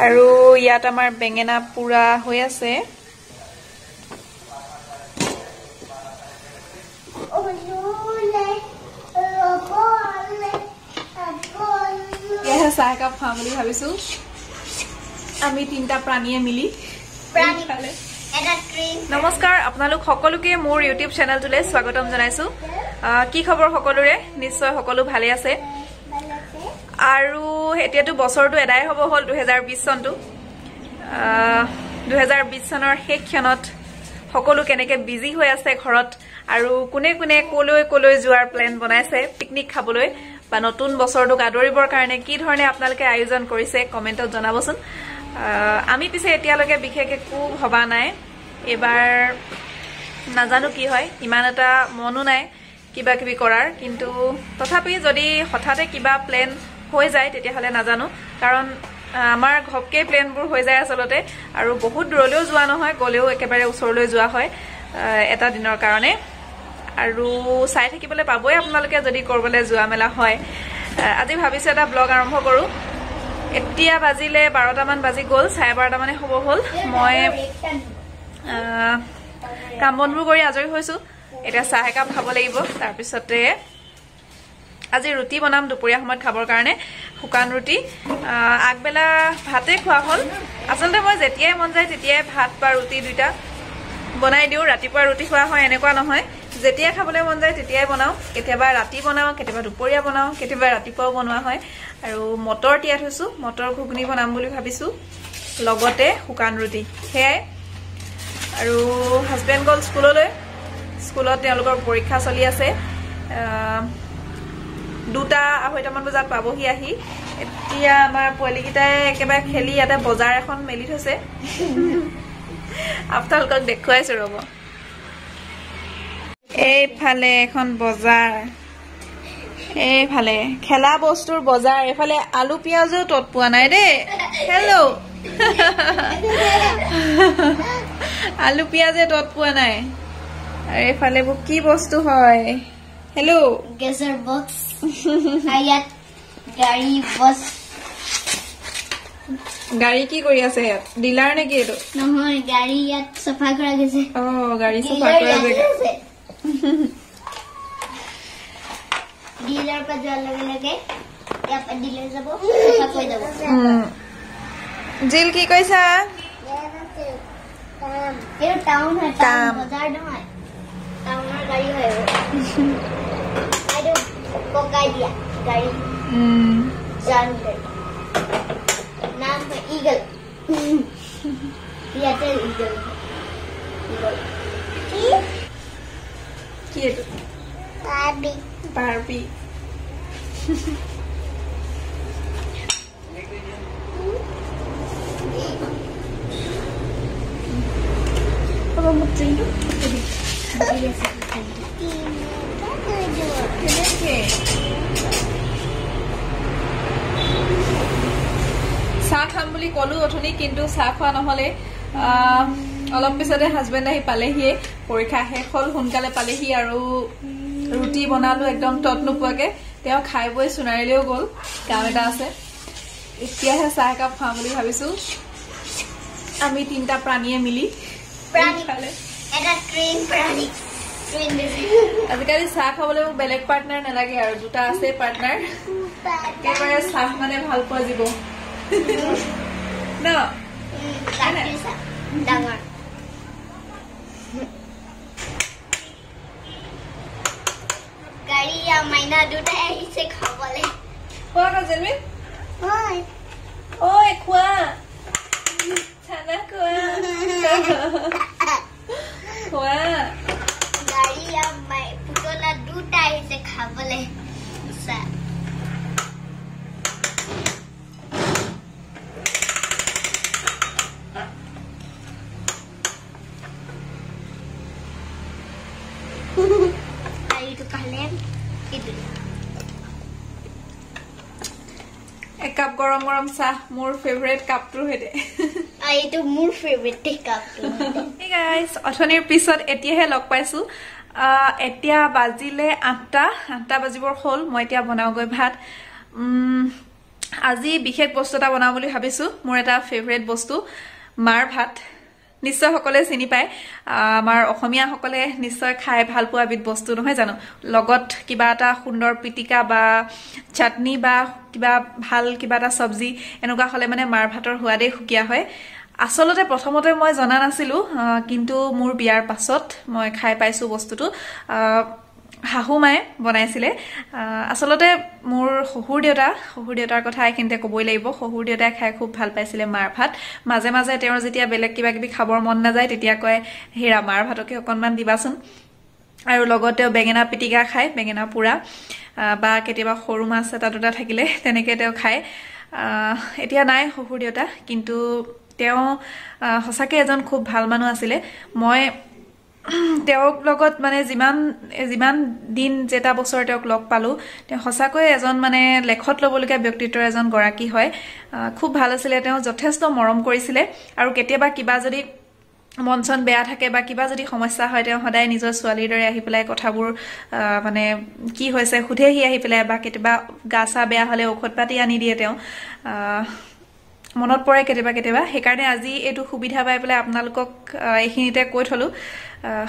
আৰু ইয়াত আমাৰ বেঙেনা পুৰা হৈ আছে। চাহ একাপ খাম বুলি ভাবিছো আমি তিনিটা প্ৰাণীয়ে মিলি। নমস্কাৰ আপোনালোক সকলোকে মোৰ ইউটিউব চেনেলটোলৈ স্বাগতম জনাইছো। কি খবৰ সকলোৰে? নিশ্চয় সকলো ভালে আছে। আৰু এতিয়াতো বছৰটো এদাই হ'ব হ'ল, 2020 চনটো। 2020 চনৰ শেষ ক্ষণত সকলো কেনেকে বিজি হৈ আছে ঘৰত আৰু কোনে কোনে কলৈ কলৈ যোৱাৰ প্লেন বনাইছে পিকনিক খাবলৈ বা নতুন বছৰটোক আদৰিবৰ কাৰণে কি ধৰণে আপোনালোকে আয়োজন কৰিছে কমেণ্টত জনাবচোন। আমি পিছে এতিয়ালৈকে বিশেষ একো ভবা নাই, এইবাৰ নাজানো কি হয়, ইমান এটা মনো নাই কিবা কিবি কৰাৰ, কিন্তু তথাপি যদি হঠাতে কিবা প্লেন হৈ যায় তেতিয়াহ'লে নাজানো, কাৰণ আমাৰ ঘপকে প্লেনবোৰ হৈ যায় আচলতে। আৰু বহুত দূৰলৈও যোৱা নহয়, গ'লেও একেবাৰে ওচৰলৈ যোৱা হয় এটা দিনৰ কাৰণে। আৰু চাই থাকিবলৈ পাবই আপোনালোকে যদি ক'ৰবালৈ যোৱা মেলা হয়। আজি ভাবিছোঁ এটা ব্লগ আৰম্ভ কৰোঁ। এতিয়া বাজিলে 12টামান বাজি গ'ল, 12:30 মানে হ'ব হ'ল। মই কাম বনবোৰ কৰি আজৰি হৈছোঁ, এতিয়া চাহ একাপ খাব লাগিব। তাৰপিছতে আজি ৰুটি বনাম দুপৰীয়া সময়ত খাবৰ কাৰণে, শুকান ৰুটি। আগবেলা ভাতে খোৱা হ'ল। আচলতে মই যেতিয়াই মন যায় তেতিয়াই ভাত বা ৰুটি দুইটা বনাই দিওঁ। ৰাতিপুৱা ৰুটি খোৱা হয় এনেকুৱা নহয়, যেতিয়া খাবলৈ মন যায় তেতিয়াই বনাওঁ। কেতিয়াবা ৰাতি বনাওঁ, কেতিয়াবা দুপৰীয়া বনাওঁ, কেতিয়াবা ৰাতিপুৱাও বনোৱা হয়। আৰু মটৰ তিয়াই থৈছোঁ, মটৰ ঘুগুনি বনাম বুলি ভাবিছোঁ, লগতে শুকান ৰুটি, সেয়াই। আৰু হাজবেণ্ড গ'ল স্কুললৈ, স্কুলত তেওঁলোকৰ পৰীক্ষা চলি আছে। 2টা 2:30মান বজাত পাবহি আহি। এতিয়া আমাৰ পোৱালীকেইটাই একেবাৰে খেলি ইয়াতে বজাৰ এখন মেলি থৈছে, আপোনালোকক দেখুৱাইছো ৰ'ব। এইফালে এখন বজাৰ, এইফালে খেলা বস্তুৰ বজাৰ, এইফালে আলু পিঁয়াজো তত পোৱা নাই দেই। হেল্ল', আলু পিঁয়াজে তত পোৱা নাই। আৰু এইফালে কি বস্তু হয়? হেল্ল', গেছৰ বক্স, ইয়াত গাড়ী বছ। গাড়ী কি কৰি আছে ইয়াত? ডিলাৰ নেকি এইটো? নহয়, গাড়ী ইয়াত চফা কৰা গৈছে। অ, গাড়ী চফা কৰা জেগা। ডিলাৰ পৰা যোৱাৰ লগে লগে ইয়াৰ পৰা ডিলাৰ যাব, চফা কৰি যাব। জিল কি কৈছা? এইটো টাউন হয়, টাউন, বজাৰ নহয়, টাউনৰ গাড়ী হয়। এইটো পকাই দিয়া গাড়ী, গাড়ী নাম হয় ইগল। ইয়াতে ইগল। কি এইটো? বাৰ্বি। বাৰ্বি। চাহ খাম বুলি ক'লো অথনি, কিন্তু চাহ খোৱা নহ'লে। অলপ পিছতে হাজবেণ্ড আহি পালেহিয়ে, পৰীক্ষা শেষ হ'ল, সোনকালে পালেহি। আৰু ৰুটি বনালো একদম তত নোপোৱাকে, তেওঁ খাই বৈ সোণাৰীলৈও গ'ল, কাম এটা আছে। এতিয়াহে চাহ একাপ খাম বুলি ভাবিছো আমি তিনিটা প্ৰাণীয়ে মিলি। আজিকালি চাহ খাবলৈ মোক বেলেগ পাৰ্টনাৰ নালাগে আৰু, দুটা আছে পাৰ্টনাৰ। একেবাৰে চাহ মানে ভাল পোৱা জীৱ ন। গাড়ী মাইনা দুটাই আহিছে খাবলৈ। খোৱা জেলমিন, ঐ খোৱা, চানা খোৱা, খোৱা। গাড়ী পুতলা দুটা আহিছে খাবলৈ। একাপ গৰম গৰম চাহ, মোৰ ফেভৰেট কাপটোৰ সৈতে। এইটো মোৰ ফেভৰেট কাপটো। অথনিৰ পিছত এতিয়াহে লগ পাইছো। এতিয়া বাজিলে 8টা, 8টা বাজিবৰ হ'ল। মই এতিয়া বনাওগৈ ভাত। আজি বিশেষ বস্তু এটা বনাম বুলি ভাবিছোঁ। মোৰ এটা ফেভৰেট বস্তু মাৰ ভাত, নিশ্চয় সকলোৱে চিনি পায়। আমাৰ অসমীয়াসকলে নিশ্চয় খাই ভাল পোৱা এবিধ বস্তু নহয় জানো? লগত কিবা এটা সুন্দৰ পিটিকা বা চাটনি বা কিবা ভাল কিবা এটা চব্জি এনেকুৱা হ'লে মানে মাৰ ভাতৰ সোৱাদেই সুকীয়া হয়। আচলতে প্ৰথমতে মই জনা নাছিলোঁ, কিন্তু মোৰ বিয়াৰ পাছত মই খাই পাইছোঁ বস্তুটো। শাহু মায়ে বনাইছিলে। আচলতে মোৰ শহুৰ দেউতাৰ কথা এইখিনিতে ক'বই লাগিব। শহুৰ দেউতাই খাই খুব ভাল পাইছিলে মাৰ ভাত। মাজে মাজে তেওঁৰ যেতিয়া বেলেগ কিবা কিবি খাবৰ মন নাযায় তেতিয়া কয়, হেৰা মাৰ ভাতকে অকণমান দিবাচোন। আৰু লগত তেওঁ বেঙেনা পিটিকা খায়, বেঙেনা পোৰা বা কেতিয়াবা সৰু মাছ এটা দুটা থাকিলে তেনেকৈ তেওঁ খায়। এতিয়া নাই শহুৰ দেউতা, কিন্তু তেওঁ সঁচাকৈ এজন খুব ভাল মানুহ আছিলে। মই তেওঁক লগত মানে যিমান যিমান দিন যেটা বছৰ তেওঁক লগ পালোঁ, তেওঁ সঁচাকৈয়ে এজন মানে লেখত ল'বলগীয়া ব্যক্তিত্বৰ এজন গৰাকী হয়। খুব ভাল আছিলে তেওঁ, যথেষ্ট মৰম কৰিছিলে। আৰু কেতিয়াবা কিবা যদি মন চন বেয়া থাকে বা কিবা যদি সমস্যা হয়, তেওঁ সদায় নিজৰ ছোৱালীৰ দৰে আহি পেলাই কথাবোৰ মানে কি হৈছে সোধেহি আহি পেলাই, বা কেতিয়াবা গা চা বেয়া হ'লে ঔষধ পাতি আনি দিয়ে তেওঁ। মনত পৰে কেতিয়াবা কেতিয়াবা। সেইকাৰণে আজি এইটো সুবিধা পাই পেলাই আপোনালোকক এইখিনিতে কৈ থলোঁ,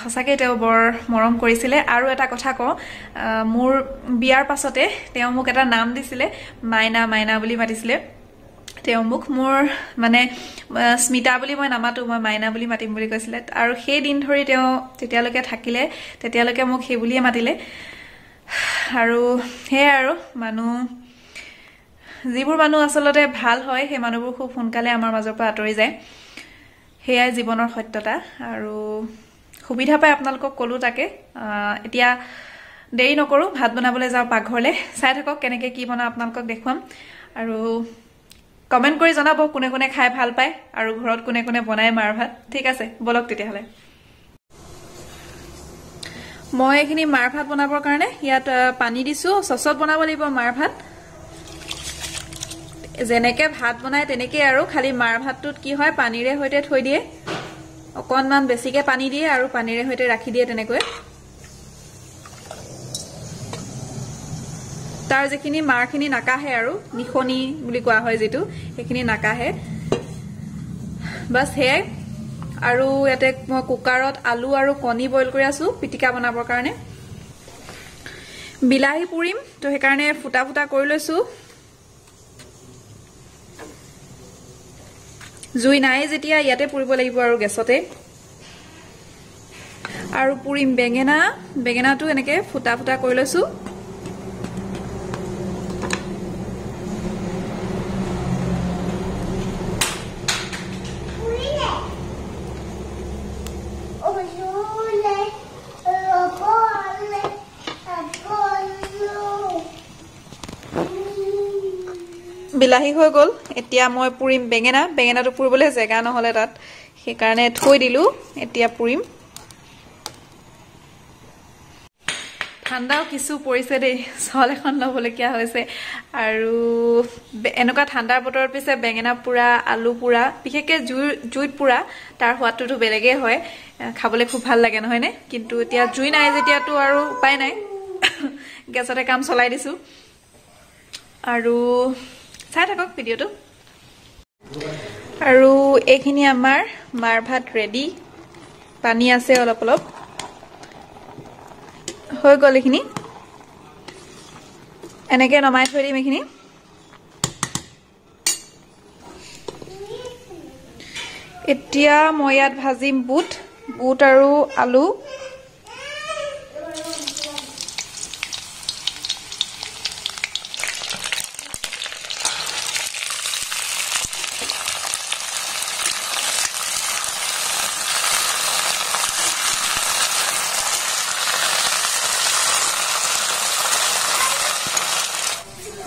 সঁচাকৈ তেওঁ বৰ মৰম কৰিছিলে। আৰু এটা কথা কওঁ, মোৰ বিয়াৰ পাছতে তেওঁ মোক এটা নাম দিছিলে, মাইনা মাইনা বুলি মাতিছিলে তেওঁ মোক। মোৰ মানে স্মিতা বুলি মই নামাতো, মই মাইনা বুলি মাতিম বুলি কৈছিলে। আৰু সেই দিন ধৰি তেওঁ যেতিয়ালৈকে থাকিলে তেতিয়ালৈকে মোক সেই বুলিয়ে মাতিলে। আৰু সেয়াই আৰু মানুহ, যিবোৰ মানুহ আচলতে ভাল হয় সেই মানুহবোৰ খুব সোনকালে আমাৰ মাজৰ পৰা আঁতৰি যায়। সেয়াই জীৱনৰ সত্যতা। আৰু সুবিধা পাই আপোনালোকক ক'লোঁ তাকে। এতিয়া দেৰি নকৰোঁ, ভাত বনাবলৈ যাওঁ পাকঘৰলৈ। চাই থাকক কেনেকৈ কি বনাওঁ আপোনালোকক দেখুৱাম। আৰু কমেণ্ট কৰি জনাব কোনে কোনে খাই ভাল পায় আৰু ঘৰত কোনে কোনে বনায় মাৰ ভাত। ঠিক আছে, ব'লক তেতিয়াহ'লে। মই এইখিনি মাৰ ভাত বনাবৰ কাৰণে ইয়াত পানী দিছোঁ। চচত বনাব লাগিব মাৰ ভাত। যেনেকৈ ভাত বনায় তেনেকেই আৰু, খালি মাৰ ভাতটোত কি হয়, পানীৰে সৈতে থৈ দিয়ে, অকণমান বেছিকৈ পানী দিয়ে আৰু পানীৰে সৈতে ৰাখি দিয়ে তেনেকৈ। তাৰ যিখিনি মাৰখিনি নাকাহে আৰু, নিশনি বুলি কোৱা হয় যিটো, সেইখিনি নাকাহে, বাছ সেয়াই। আৰু ইয়াতে মই কুকাৰত আলু আৰু কণী বইল কৰি আছোঁ পিটিকা বনাবৰ কাৰণে। বিলাহী পুৰিম, তো সেইকাৰণে ফুটা ফুটা কৰি লৈছোঁ। জুই নাই যেতিয়া ইয়াতে পুৰিব লাগিব আৰু গেছতে। আৰু পুৰিম বেঙেনা, বেঙেনাটো এনেকৈ ফুটা ফুটা কৰি লৈছোঁ। বিলাহী হৈ গ'ল। এতিয়া মই পুৰিম বেঙেনা। বেঙেনাটো পুৰিবলৈ জেগা নহ'লে তাত, সেইকাৰণে থৈ দিলোঁ, এতিয়া পুৰিম। ঠাণ্ডাও কিছু পৰিছে দেই, চল এখন ল'বলগীয়া হৈছে। আৰু এনেকুৱা ঠাণ্ডাৰ বতৰত পিছে বেঙেনা পোৰা, আলু পোৰা, বিশেষকৈ জুইত পোৰা, তাৰ সোৱাদটোতো বেলেগেই হয়, খাবলৈ খুব ভাল লাগে নহয়নে? কিন্তু এতিয়া জুই নাই যেতিয়াতো আৰু উপায় নাই, গেছতে কাম চলাই দিছোঁ। আৰু চাই থাকক ভিডিঅ'টো। আৰু এইখিনি আমাৰ মাৰ ভাত ৰেডি। পানী আছে অলপ অলপ, হৈ গ'ল এইখিনি। এনেকৈ নমাই থৈ দিম এইখিনি। এতিয়া মই ইয়াত ভাজিম বুট, বুট আৰু আলু।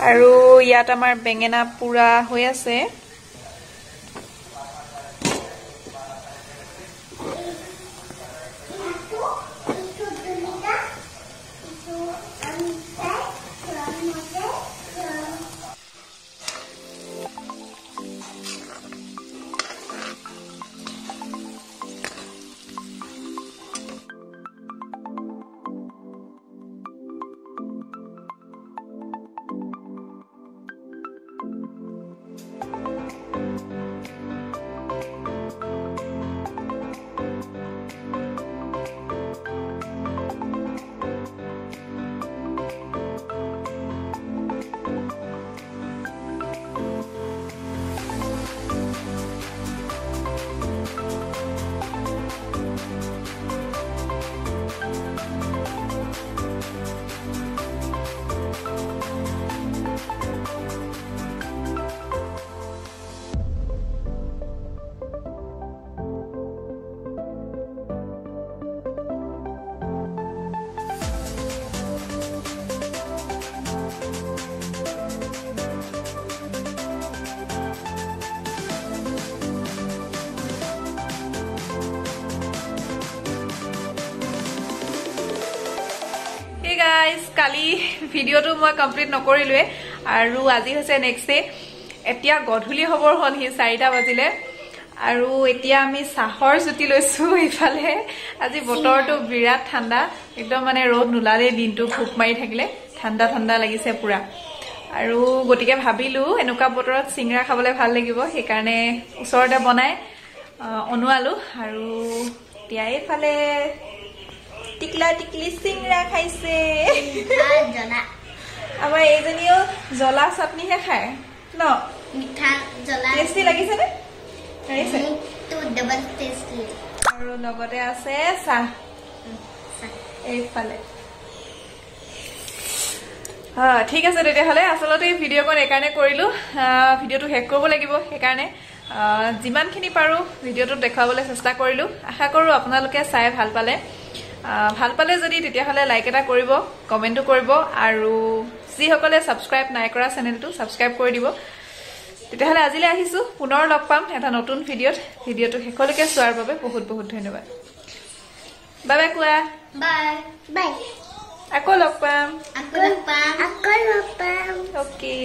আৰু ইয়াত আমাৰ বেঙেনা পোৰা হৈ আছে। কালি ভিডিঅ'টো মই কমপ্লিট নকৰিলোৱে আৰু আজি হৈছে নেক্সট ডে। এতিয়া গধূলি হ'বৰ হ'ল, সি 4টা বাজিলে আৰু এতিয়া আমি চাহৰ জুতি লৈছোঁ। ইফালে আজি বতৰটো বিৰাট ঠাণ্ডা, একদম মানে ৰ'দ নোলালেই দিনটো ঘোপ মাৰি থাকিলে, ঠাণ্ডা ঠাণ্ডা লাগিছে পুৰা। আৰু গতিকে ভাবিলোঁ এনেকুৱা বতৰত চিঙৰা খাবলৈ ভাল লাগিব, সেইকাৰণে ওচৰতে বনাই অনোৱালোঁ। আৰু এতিয়া এইফালে টিকলা টিকলি চিঙৰা খাইছে। আমাৰ এইজনীও জ্বলা চাটনিহে খায় ন, টেষ্টি লাগিছেনে? আৰু লগতে আছে চাহ এইফালে। ঠিক আছে তেতিয়াহ'লে, আচলতে এই ভিডিঅ'কণ এইকাৰণে কৰিলোঁ, ভিডিঅ'টো শেষ কৰিব লাগিব, সেইকাৰণে যিমানখিনি পাৰোঁ ভিডিঅ'টোত দেখুৱাবলৈ চেষ্টা কৰিলোঁ। আশা কৰোঁ আপোনালোকে চাই ভাল পালে। ভাল পালে যদি তেতিয়াহ'লে লাইক এটা কৰিব, কমেণ্টো কৰিব, আৰু যিসকলে ছাবস্ক্ৰাইব নাই কৰা চেনেলটো ছাবস্ক্ৰাইব কৰি দিব। তেতিয়াহ'লে আজিলৈ আহিছোঁ, পুনৰ লগ পাম এটা নতুন ভিডিঅ'ত। ভিডিঅ'টো শেষলৈকে চোৱাৰ বাবে বহুত বহুত ধন্যবাদ। বাই বাই কোৱা, বাই বাই, আকৌ লগ পাম, আকৌ লগ পাম, আকৌ লগ পাম। অ'কে।